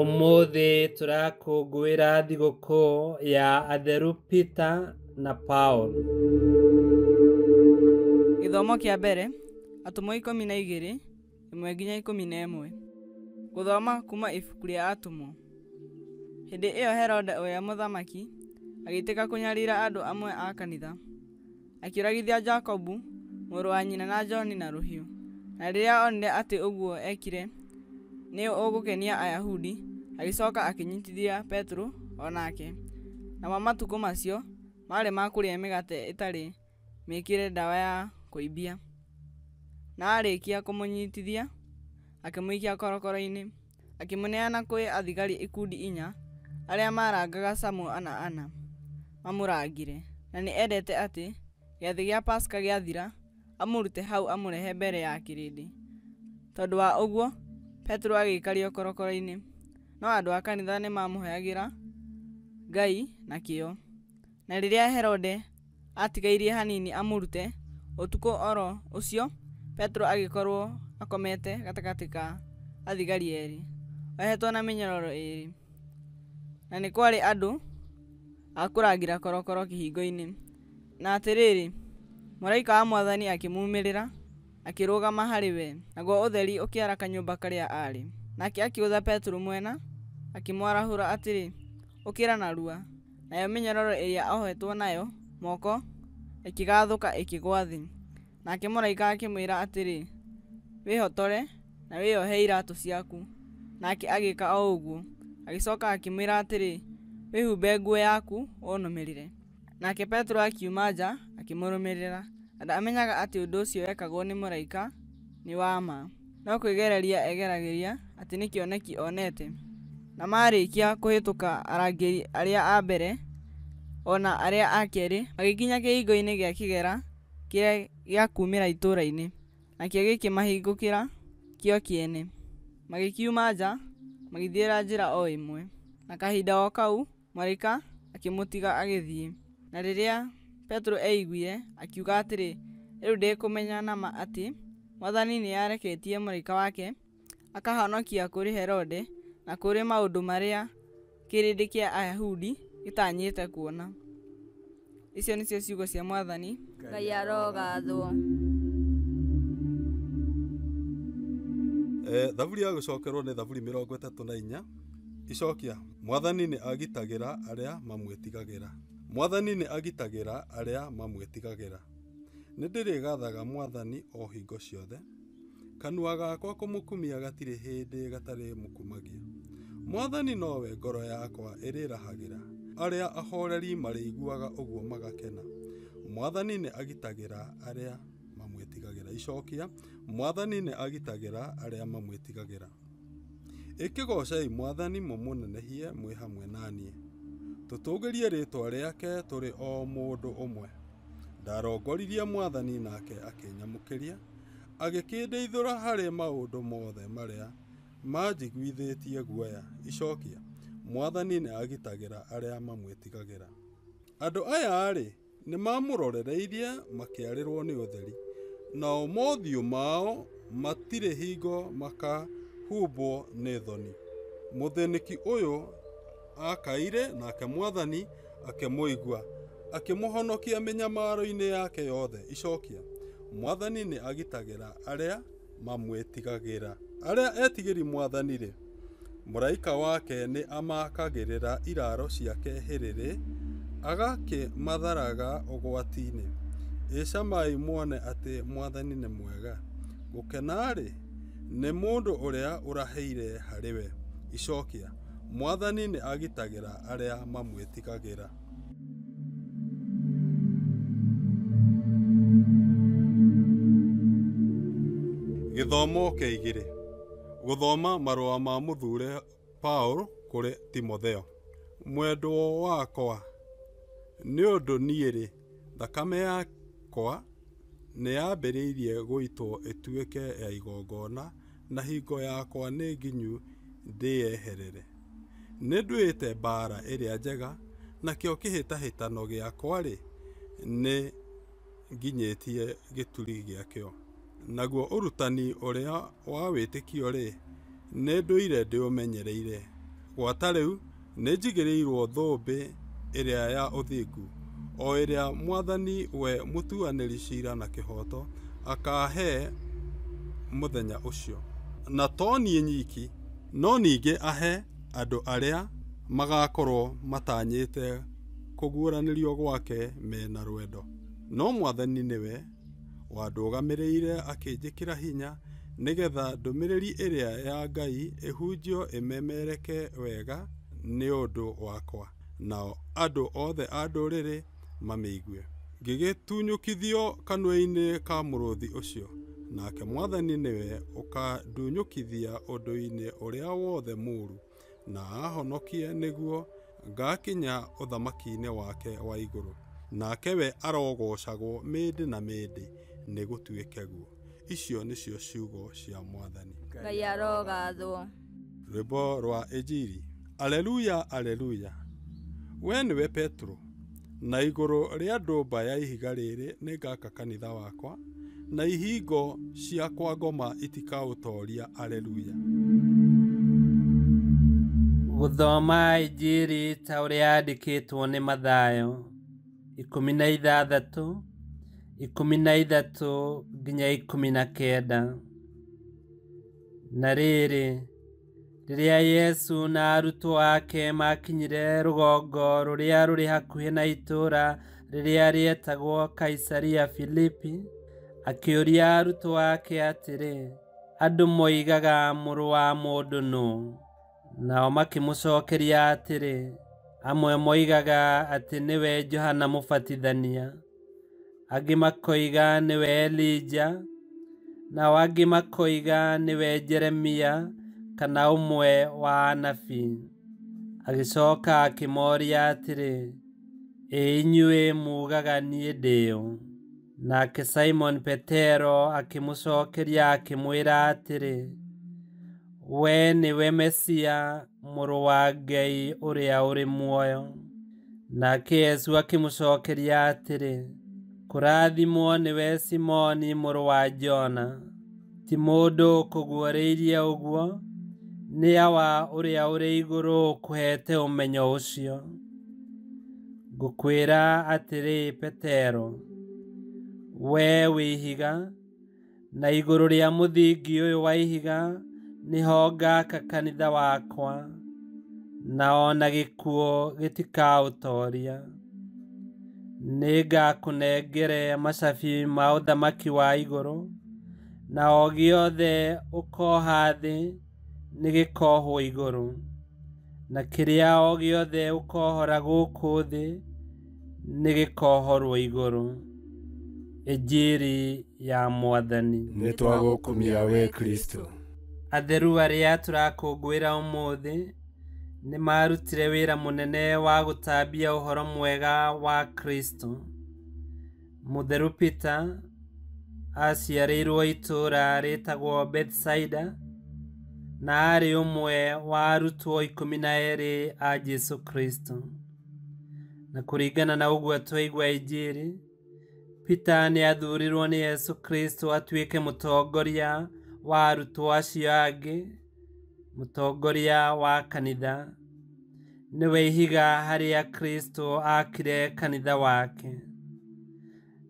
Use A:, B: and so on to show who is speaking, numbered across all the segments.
A: Ũmũthĩ tũrakũngũĩra thigũkũ ya Atheru Peter na Paul.
B: Gĩthomo kĩa mbere, Atũmwo 12, 1-11. Gũthoma kuma ibuku rĩa Atũmwo. Hĩndĩ ĩyo Herode ũrĩa mũthamaki agĩitĩka kũnyarira andũ amwe a kanitha. Akĩũragithia Jakubu mũrũ wa nyina na Johani na rũhiũ. Na rĩrĩa onire atĩ ũguo ekire nĩ ũgũkenia Ayahudi, agĩcoka akĩnyitithia Petero o nake. Namo matukũ macio maarĩ ma kũrĩa mĩgate ĩtarĩ mĩĩkĩre ndawa ya kũimbia. Na aarĩkia kũmũnyitithia, akĩmũikia korokoro-inĩ, akĩmũneana kwĩ athigari ikundi inya arĩa maarangaga camu ana ana mamũrangĩre. Na nĩ endete atĩ, gĩathĩ gĩa Paska gĩathira, amũrute hau amũrehe mbere ya kĩrĩndĩ. Tondũ wa ũguo, Petero agĩikario korokoro-inĩ, no andũ a kanitha nĩmamũhoyagĩra Ngai na kĩyo. Na rĩrĩa Herode aatigairie hanini amũrute, ũtukũ oro ũcio Petero agĩkorwo akomete gatagatĩ ka athigari erĩ, ohetwo na mĩnyororo ĩĩrĩ. Na nĩ kwarĩ andũ a kũrangĩra korokoro kĩhingo-inĩ. Na atĩrĩrĩ, mũraika wa Mwathani akĩmuumĩrĩra, akĩrũgama harĩ we, naguo ũtheri ũkĩara kanyũmba karĩa aarĩ. Nake akĩgũtha Petero mwena, akĩmwarahũra atĩrĩ, ũkĩra narua. Nayo mĩnyororo ĩrĩa ohetwo nayo moko ĩkĩgathũka ĩkĩgũa thĩ. Nake mũraika akĩmwĩra atĩrĩ, wĩhotore na wĩohe iratũ ciaku. Nake agĩĩka o ũguo. Agĩcoka akĩmwĩra atĩrĩ, wĩhumbe nguo yaku ũnũmĩrĩre. Nake Petero akiuma nja akĩmũrũmĩrĩra, na ndaamenyaga atĩ ũndũ ũcio wekagwo nĩ mũraika nĩ wa ma, no kwĩgereria egeragĩria atĩ nĩ kĩoneki onete. Na maarĩkia kũhĩtũka arangĩri arĩa a mbere o na arĩa a kerĩ, magĩkinya kĩhingo-inĩ gĩa kĩgera kĩrĩa gĩa kuumĩra itũũra-inĩ, nakĩo gĩkĩmahingũkĩra kĩo kĩene. Magĩkiuma nja, magĩthiĩra njĩra o ĩmwe. Na kahinda o kau mũraika akĩmũtiga agĩthiĩ. Na rĩrĩa Petero eiguire, akiuga atĩrĩ, rĩu ndĩkũmenya na ma atĩ Mwathani nĩareketie mũraika wake akahonokia kũrĩ Herode na kũrĩ maũndũ marĩa kĩrĩndĩ kĩa Ayahudi gĩtanyĩte kuona. Icio nĩcio ciugo cia Mwathani.
C: Ngai arogathwo.
D: Thaburi ya gũcokerwo nĩ Thaburi 34. Icokia, Mwathani nĩ agitagĩra arĩa mamwĩtigagĩra. Mwathani nĩ agitagĩra arĩa mamwĩtigagĩra. Nĩ ndĩrĩgathaga Mwathani o hingo ciothe. Kanua gakwa kũmũkumia gatirĩ hĩndĩ gatarĩ mũkumagia. Mwathani nowe ngoro yakwa ĩrĩrahagĩra. Arĩa ahoreri marĩiguaga ũguo magakena. Mwathani nĩ agitagĩra arĩa mamwĩtigagĩra. Icokia, Mwathani nĩ agitagĩra arĩa mamwĩtigagĩra. Ĩkĩgocei Mwathani mũmũnenehie mwĩ hamwe na niĩ. Tũtũgĩrie rĩĩtwa rĩake tũrĩ o mũndũ ũmwe. Ndarongoririe Mwathani nake akĩnyamũkĩria, agĩkĩndeithũra harĩ maũndũ mothe marĩa manjiguithĩtie guoya. Icokia, Mwathani nĩ agitagĩra arĩa mamwĩtigagĩra. Andũ aya-rĩ, nĩ mamũrorereirie makĩarĩrwo nĩ ũtheri, nao mothiũ mao matirĩ hingo makahumbwo nĩ thoni. Mũthĩnĩki ũyũ akaire nake Mwathani akĩmũigua, akĩmũhonokia mĩnyamaro-inĩ yake yothe. Icokia, Mwathani nĩ agitagĩra arĩa mamwĩtigagĩra. Arĩa etigĩri Mwathani-rĩ, mũraika wake nĩ amakagĩrĩra iraro ciake hĩrĩrĩ, agakĩmatharaga ũgwati-inĩ. Ĩcamai muone atĩ Mwathani nĩ mwega. Gũkena-rĩ, nĩ mũndũ ũrĩa ũrahĩire harĩ we. Icokia, Mwathani nĩ agitagĩra arĩa mamwĩtigagĩra. Gĩthomo kĩa igĩrĩ. Gũthoma marũa ma mũthure Paul kũrĩ Timotheo. Mwendwo wakwa, nĩ ũndũ niĩ-rĩ, thakame yakwa nĩ yambĩrĩirie gũitwo ĩtuĩke ya igongona, na hingo yakwa nĩ nginyu ndĩyeherere. Nĩ nduĩte mbaara ĩrĩa njega, nakĩo kĩhĩtahĩtano gĩakwa-rĩ, nĩ nginyĩtie gĩturi gĩakĩo. Naguo ũrutani ũrĩa wa wĩtĩkio-rĩ, nĩ ndũire ndĩũmenyereire. Gwata rĩu nĩnjigĩrĩirwo thũmbĩ ĩrĩa ya ũthingu, o ĩrĩa Mwathani we mũtuanĩri ciira na kĩhooto akaahe mũthenya ũcio. Na to niĩ nyiki, no ningĩ ahe andũ arĩa magakorwo matanyĩte kũguũranĩrio gwake mena rwendo. No Mwathani nĩwe wandũgamĩrĩire akĩnjĩkĩra hinya, nĩgetha ndũmĩrĩri ĩrĩa ya Ngai ĩhunjio ĩmemereke wega nĩ ũndũ wakwa, nao andũ othe a ndũrĩrĩ mamĩigue. Ngĩgĩtunyũkithio kanua-inĩ ka mũrũthi ũcio, nake Mwathani nĩwe ũkandunyũkithia ũndũ-inĩ ũrĩa wothe mũũru, na ahonokie nĩguo ngakinya ũthamaki-inĩ wake wa igũrũ. Nake we arogocagwo mĩndĩ na mĩndĩ, nĩ gũtuĩke guo. Icio nĩcio ciugo cia Mwathani.
C: Ngai arogathwo.
D: Rwĩmbo rwa Injiri. Aleluya, aleluya. We nĩwe Petro, na igũrũ rĩa ndũmba ya ihiga rĩrĩ nĩngaka kanitha wakwa, na ihingo cia kwa ngoma itikaũtooria. Aleluya.
A: Gũthoma Injiri ta ũrĩa yandĩkĩtwo nĩ Mathayo 16, 13 nginya 19. Na rĩrĩ, rĩrĩa Yesu na arutwo ake maakinyire rũgongo rũrĩa rũrĩ hakuhĩ na itũũra rĩrĩa rĩetagwo Kaisaria Filipi, akĩũria arutwo ake atĩrĩ, andũ moigaga Mũrũ wa Mũndũ nũũ? Nao makĩmũcookeria atĩrĩ, amwe moigaga atĩ nĩwe Johana Mũbatithania, angĩ makoiga nĩwe Elija, nao angĩ makoiga nĩwe Jeremia kana ũmwe wa anabii. Agĩcooka akĩmooria atĩrĩ, ĩ inyuĩ muugaga niĩ ndĩ ũ? Nake Simon Petero akĩmũcookeria akĩmwĩra atĩrĩ, we nĩwe Mesia, Mũrũ wa Ngai ũrĩa ũrĩ muoyo. Nake Yesu akĩmũcookeria atĩrĩ, kũrathimwo nĩwe Simoni mũrũ wa Jona. Ti mũndũ ũkũguũrĩirie ũguo, nĩ Awa ũrĩa ũrĩ igũrũ ũkũheete ũmenyo ũcio. Ngũkwĩra atĩrĩ Petero, we wĩ ihiga, na igũrũ rĩa mũthingi ũyũ wa ihiga nĩho ngaka kanitha wakwa, na ona gĩkuũ gĩtikaũtooria. Nĩngakũnengere macabi ma ũthamaki wa igũrũ, na o gĩothe ũkoha thĩ nĩgĩkohwo igũrũ, na kĩrĩa o gĩothe ũkohora gũkũ thĩ nĩgĩkohorwo igũrũ. Injiri ya Mwathani.
E: Nĩtwagũkumia we Kristo.
A: Atheru arĩa tũrakũngũĩra ũmũthĩ nĩmarutire wĩra mũnene wa gũtambia ũhoro mwega wa Kristo. Mũtheru Peter aciarĩirwo itũũra rĩtagwo Bethsaida, na aarĩ ũmwe wa arutwo 12 a Jesu Kristo. Na kũringana na ũguo twaigua Injiri, Peter nĩathurirwo nĩ Yesu Kristo atuĩke mũtongoria wa arutwo acio angĩ, mũtongoria wa kanitha. Nĩwe ihiga harĩa Kristo aakire kanitha wake.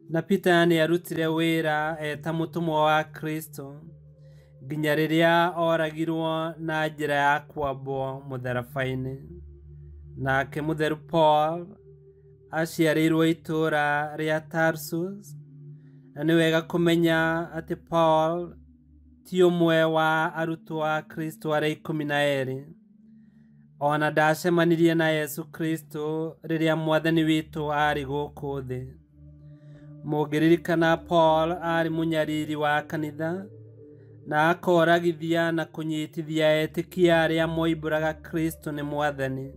A: Na Peter nĩarutire wĩra eta mũtũmwo wa Kristo nginya rĩrĩa oragirwo na njĩra ya kwambwo mũtharaba-inĩ. Nake Mũtheru Paul aciarĩirwo itũũra rĩa Tarsus, na nĩ wega kũmenya atĩ Paul ti ũmwe wa arutwo a Kristo arĩa 12. Ona ndacemanirie na Yesu Kristo rĩrĩa Mwathani witũ aarĩ gũkũ thĩ. Mũngĩririkana Paul aarĩ mũnyariri wa kanitha, na akoragithia na kũnyitithia etĩkia arĩa moimbũraga Kristo nĩ Mwathani,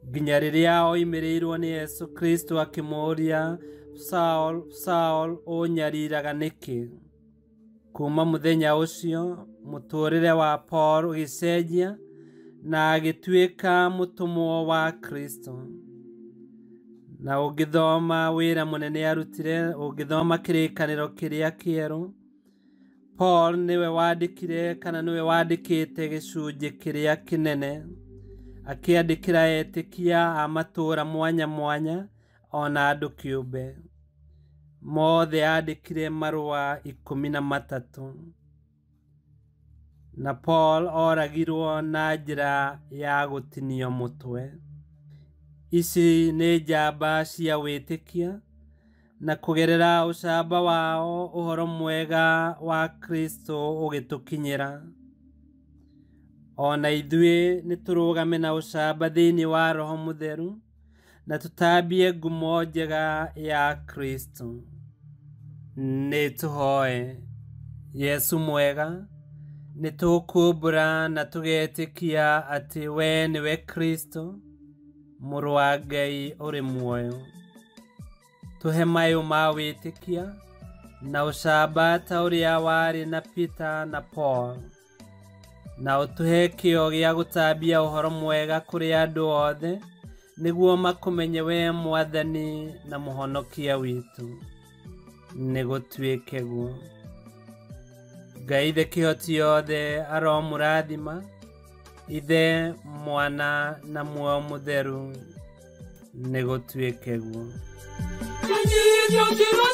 A: nginya rĩrĩa oimĩrĩirwo nĩ Yesu Kristo akĩmũũria, Saul, Saul, ũnyariraga nĩkĩ? Kuma mũthenya ũcio mũtũũrĩre wa Paul ũgĩcenjia na agĩtuĩka mũtũmwo wa Kristo. Na ũngĩthoma wĩra mũnene arutire, ũngĩthoma kĩrĩkanĩro kĩrĩa kĩerũ, Paul nĩwe wandĩkire kana nĩwe wandĩkĩte gĩcunjĩ kĩrĩa kĩnene. Akĩandĩkĩra etĩkia a matũũra mwanya mwanya ona andũ kĩũmbe. Mothe andĩkire marũa 13. Na Paul oragirwo na njĩra ya gũtinio mũtwe. Ici nĩ njamba cia wĩtĩkia, na kũgerera ũcamba wao ũhoro mwega wa Kristo ũgĩtũkinyĩra. Ona ithuĩ nĩtũrũgame na ũcamba thĩinĩ wa Roho Mũtheru na tũtambie ngumo njega ya Kristo. Nĩtũhoe. Yesu mwega, nĩtũkumbũra na tũgetĩkia atĩ we nĩwe Kristo, Mũrũ wa Ngai ũrĩ muoyo. Tũhe mayũ ma wĩtĩkia na ũcamba ta ũrĩa warĩ na Peter na Paul, na ũtũhe kĩyo gĩa gũtambia ũhoro mwega kũrĩ andũ othe nĩguo makũmenye we Mwathani na Mũhonokia witũ. Nĩgũtuĩke guo. Ngai Ithe kĩhoti yothe aromũrathima, Ithe, Mwana na Muoyo Mũtheru. Nĩgũtuĩke guo.
F: Kĩnyitio kĩro